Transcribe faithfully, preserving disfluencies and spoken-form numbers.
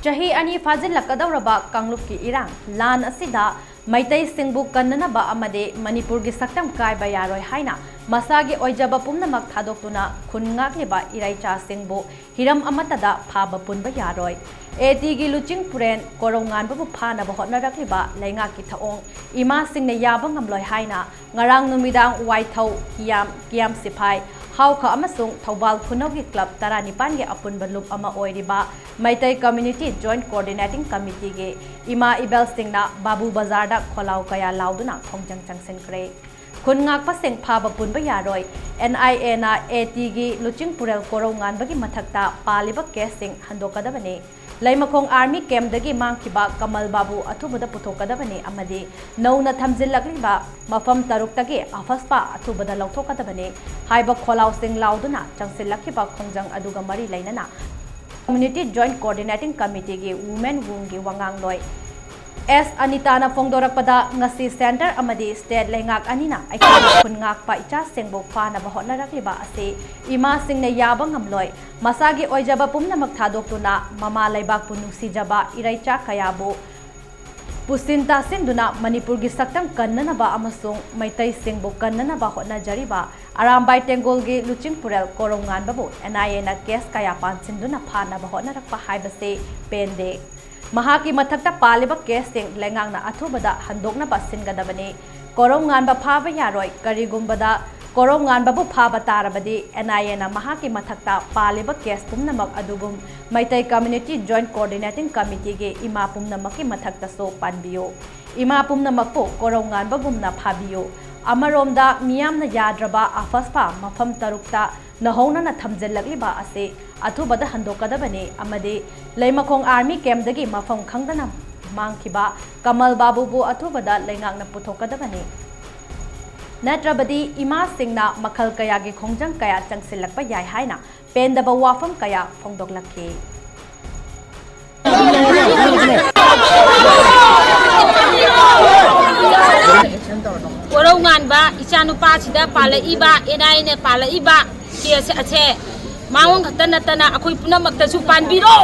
ꯆꯍꯤ ꯑꯅꯤ ꯐꯥꯖꯤꯜꯂꯛꯀꯗꯧꯔꯕ ꯀꯥꯡꯂꯨꯞꯀꯤ ꯏꯔꯥꯡ ꯂꯥꯟ ꯑꯁꯤꯗ ꯃꯩꯇꯩꯁꯤꯡꯕꯨ ꯀꯟꯅꯅꯕ ꯑꯃꯗꯤ ꯃꯅꯤꯄꯨꯔꯒꯤ ꯁꯛꯇꯝ ꯀꯥꯏꯕ ꯌꯥꯔꯣꯏ ꯍꯥꯏꯅ ꯃꯁꯥꯒꯤ ꯑꯣꯏꯖꯕ ꯄꯨꯝꯅꯃꯛ ꯊꯥꯗꯣꯛꯇꯨꯅ ꯈꯨꯟ ꯉꯥꯛꯂꯤꯕ ꯏꯔꯩꯆꯥꯁꯤꯡꯕꯨ ꯍꯤꯔꯝ ꯑꯃꯠꯇꯗ ꯐꯥꯕ ꯄꯨꯟꯕ ꯌꯥꯔꯣꯏ꯫ ꯑꯦ ꯇꯤꯒꯤ ꯂꯨꯆꯤꯡ ꯄꯨꯔꯦꯟ ꯀꯣꯔꯧꯉꯥꯟꯕꯕꯨ ꯐꯥꯅꯕ ꯍꯣꯠꯅꯔꯛꯂꯤꯕ ꯂꯩꯉꯥꯛꯀꯤ ꯊꯧꯑꯣꯡ ꯏꯃꯥꯁꯤꯡꯅ ꯌꯥꯕ ꯉꯝꯂꯣꯏ ꯍꯥꯏꯅ ꯉꯔꯥꯡ ꯅꯨꯃꯤꯗꯥꯡ ꯋꯥꯏꯊꯧ, ꯀꯤꯌꯥꯝ, ꯀꯤꯌꯥꯝ ꯁꯤꯐꯥꯏ, ꯍꯥꯎꯈ ꯑꯃꯁꯨꯡ ꯊꯧꯕꯥꯜ ꯈꯨꯅꯧꯒꯤ ꯀ꯭ꯂꯕ ꯇꯔꯥꯅꯤꯄꯥꯟꯒꯤ ꯑꯄꯨꯟꯕ ꯂꯨꯞ ꯑꯃ ꯑꯣꯏꯔꯤꯕ ꯃꯩꯇꯩ ꯀꯝꯃ꯭ꯌꯨꯅꯤꯇꯤ ꯖꯣꯏꯟꯠ ꯀꯣꯑꯣꯔꯗꯤꯅꯦꯇꯤꯡ ꯀꯃꯤꯇꯤꯒꯤ ꯏꯃꯥ ꯏꯕꯦꯜꯁꯤꯡꯅ ꯕꯥꯕꯨ ꯕꯖꯥꯔꯗ ꯈꯣꯜꯂꯥꯎ ꯀꯌꯥ ꯂꯥꯎꯗꯨꯅ ꯈꯣꯡꯖꯪ ꯆꯪꯁꯤꯟꯈ꯭ꯔꯦ꯫ ꯈꯨꯟ ꯉꯥꯛꯄꯁꯤꯡ ꯐꯥꯕ ꯄꯨꯟꯕ ꯌꯥꯔꯣꯏ꯫ ꯑꯦꯟ ꯑꯥꯏ ꯑꯦꯅ ꯑꯦ ꯇꯤꯒꯤ ꯂꯨꯆꯤꯡ ꯄꯨꯔꯦꯜ ꯀꯣꯔꯧꯉꯥꯟꯕꯒꯤ ꯃꯊꯛꯇ ꯄꯥꯜꯂꯤꯕ ꯀꯦꯁꯁꯤꯡ ꯍꯟꯗꯣꯛꯀꯗꯕꯅꯤ꯫ ꯂꯩꯃꯈꯣꯡ ꯑꯥꯔꯃꯤ ꯀꯦꯝꯞꯇꯒꯤ ꯃꯥꯡꯈꯤꯕ ꯀꯃꯜ ꯕꯥꯕꯨ ꯑꯊꯨꯕꯗ ꯄꯨꯊꯣꯛꯀꯗꯕꯅꯤ ꯑꯃꯗꯤ ꯅꯧꯅ ꯊꯝꯖꯤꯜꯂꯛꯂꯤꯕ ꯃꯐꯝ ꯇꯔꯨꯛꯇꯒꯤ ꯑꯐꯁꯄꯥ ꯑꯊꯨꯕꯗ ꯂꯧꯊꯣꯛꯀꯗꯕꯅꯤ ꯍꯥꯏꯕ ꯈꯣꯜꯂꯥꯎꯁꯤꯡ ꯂꯥꯎꯗꯨꯅ ꯆꯪꯁꯤꯜꯂꯛꯈꯤꯕ ꯈꯣꯡꯖꯪ ꯑꯗꯨꯒ ꯃꯔꯤ ꯂꯩꯅꯅ ꯀꯝꯃ꯭ꯌꯨꯅꯤꯇꯤ ꯖꯣꯏꯟꯠ ꯀꯣꯑꯣꯔꯗꯤꯅꯦꯇꯤꯡ ꯀꯃꯤꯇꯤꯒꯤ ꯋꯨꯃꯦꯟ ꯋꯤꯡꯒꯤ ꯋꯥꯉꯥꯡꯂꯣꯏ ꯑꯦꯁ ꯑꯅꯤꯇꯥꯅ ꯐꯣꯡꯗꯣꯔꯛꯄꯗ, ꯉꯁꯤ ꯁꯦꯟꯇꯔ ꯑꯃꯗꯤ ꯁ꯭ꯇꯦꯠ ꯂꯩꯉꯥꯛ ꯑꯅꯤꯅ ꯑꯩꯈꯣꯏꯒꯤ ꯈꯨꯟ ꯉꯥꯛꯄ ꯏꯆꯥꯁꯤꯡꯕꯨ ꯐꯥꯅꯕ ꯍꯣꯠꯅꯔꯛꯂꯤꯕ ꯑꯁꯤ ꯏꯃꯥꯁꯤꯡꯅ ꯌꯥꯕ ꯉꯝꯂꯣꯏ꯫ ꯃꯁꯥꯒꯤ ꯑꯣꯏꯖꯕ ꯄꯨꯝꯅꯃꯛ ꯊꯥꯗꯣꯛꯇꯨꯅ ꯃꯃꯥ ꯂꯩꯕꯥꯛꯄꯨ ꯅꯨꯡꯁꯤꯖꯕ ꯏꯔꯩꯆꯥ ꯀꯌꯥꯕꯨ ꯄꯨꯁꯤꯟ ꯇꯥꯁꯤꯟꯗꯨꯅ ꯃꯅꯤꯄꯨꯔꯒꯤ ꯁꯛꯇꯝ ꯀꯟꯅꯅꯕ ꯑꯃꯁꯨꯡ ꯃꯩꯇꯩꯁꯤꯡꯕꯨ ꯀꯟꯅꯅꯕ ꯍꯣꯠꯅꯖꯔꯤꯕ ꯑꯔꯥꯝꯕꯥꯏ ꯇꯦꯡꯒꯣꯜꯒꯤ ꯂꯨꯆꯤꯡ ꯄꯨꯔꯦꯜ ꯀꯣꯔꯧꯉꯥꯟꯕꯕꯨ ꯑꯦꯟ ꯑꯥꯏ ꯑꯦꯅ ꯀꯦꯁ ꯀꯌꯥ ꯄꯥꯟꯁꯤꯟꯗꯨꯅ ꯐꯥꯅꯕ ꯍꯣꯠꯅꯔꯛꯄ ꯍꯥꯏꯕꯁꯤ ꯄꯦꯟꯗꯦ꯫ ꯃꯍꯥꯛꯀꯤ ꯃꯊꯛꯇ ꯄꯥꯜꯂꯤꯕ ꯀꯦꯁꯁꯤꯡ ꯂꯩꯉꯥꯛꯅ ꯑꯊꯨꯕꯗ ꯍꯟꯗꯣꯛꯅꯕ ꯁꯤꯟꯒꯗꯕꯅꯤ꯫ ꯀꯣꯔꯧꯉꯥꯟꯕ ꯐꯥꯕ ꯌꯥꯔꯣꯏ꯫ ꯀꯔꯤꯒꯨꯝꯕꯗ ꯀꯣꯔꯧꯉꯥꯟꯕꯕꯨ ꯐꯥꯕ ꯇꯥꯔꯕꯗꯤ, ꯑꯦꯟ ꯑꯥꯏ ꯑꯦꯅ ꯃꯍꯥꯛꯀꯤ ꯃꯊꯛꯇ ꯄꯥꯜꯂꯤꯕ ꯀꯦꯁ ꯄꯨꯝꯅꯃꯛ ꯑꯗꯨꯒꯨꯝ ꯃꯩꯇꯩ ꯀꯝꯃ꯭ꯌꯨꯅꯤꯇꯤ ꯖꯣꯏꯟꯠ ꯀꯣꯑꯣꯔꯗꯤꯅꯦꯇꯤꯡ ꯀꯃꯤꯇꯤꯒꯤ ꯏꯃꯥ ꯄꯨꯝꯅꯃꯛꯀꯤ ꯃꯊꯛꯇꯁꯨ ꯄꯥꯟꯕꯤꯌꯨ꯫ ꯏꯃꯥ ꯄꯨꯝꯅꯃꯛꯄꯨ ꯀꯣꯔꯧꯉꯥꯟꯕꯒꯨꯝꯅ ꯐꯥꯕꯤꯌꯨ꯫ ꯑꯃꯔꯣꯝꯗ ꯃꯤꯌꯥꯝꯅ ꯌꯥꯗ꯭ꯔꯕ ꯑꯐꯁꯄꯥ ꯃꯐꯝ ꯇꯔꯨꯛꯇ ꯅꯧꯍꯧꯅꯅ ꯊꯝꯖꯤꯜꯂꯛꯂꯤꯕ ꯑꯁꯤ ꯑꯊꯨꯕꯗ ꯍꯟꯗꯣꯛꯀꯗꯕꯅꯤ ꯑꯃꯗꯤ ꯂꯩꯃꯈꯣꯡ ꯑꯥꯔꯃꯤ ꯀꯦꯝꯞꯇꯒꯤ ꯃꯐꯝ ꯈꯪꯗꯅ ꯃꯥꯡꯈꯤꯕ ꯀꯃꯜ ꯕꯥꯕꯨꯕꯨ ꯑꯊꯨꯕꯗ ꯂꯩꯉꯥꯛꯅ ꯄꯨꯊꯣꯛꯀꯗꯕꯅꯤ꯫ ꯅꯠꯇ꯭ꯔꯕꯗꯤ ꯏꯃꯥꯁꯤꯡꯅ ꯃꯈꯜ ꯀꯌꯥꯒꯤ ꯈꯣꯡꯖꯪ ꯀꯌꯥ ꯆꯪꯁꯤꯜꯂꯛꯄ ꯌꯥꯏ ꯍꯥꯏꯅ ꯄꯦꯟꯗꯕ ꯋꯥꯐꯝ ꯀꯌꯥ ꯐꯣꯡꯗꯣꯛꯂꯛꯈꯤ꯫ ꯀꯣꯔꯧꯉꯥꯟꯕ ꯏꯆꯥꯅꯨꯄꯥꯁꯤꯗ ꯄꯥꯜꯂꯛꯏꯕ ꯑꯦꯟ ꯑꯥꯏ ꯑꯦꯅ ꯄꯥꯜꯂꯛꯏꯕ ꯀꯦꯁ ꯑꯁꯦ ꯃꯉꯣꯟ ꯈꯛꯇ ꯅꯠꯇꯅ ꯑꯩꯈꯣꯏ ꯄꯨꯝꯅꯃꯛꯇꯁꯨ ꯄꯥꯟꯕꯤꯔꯣ꯫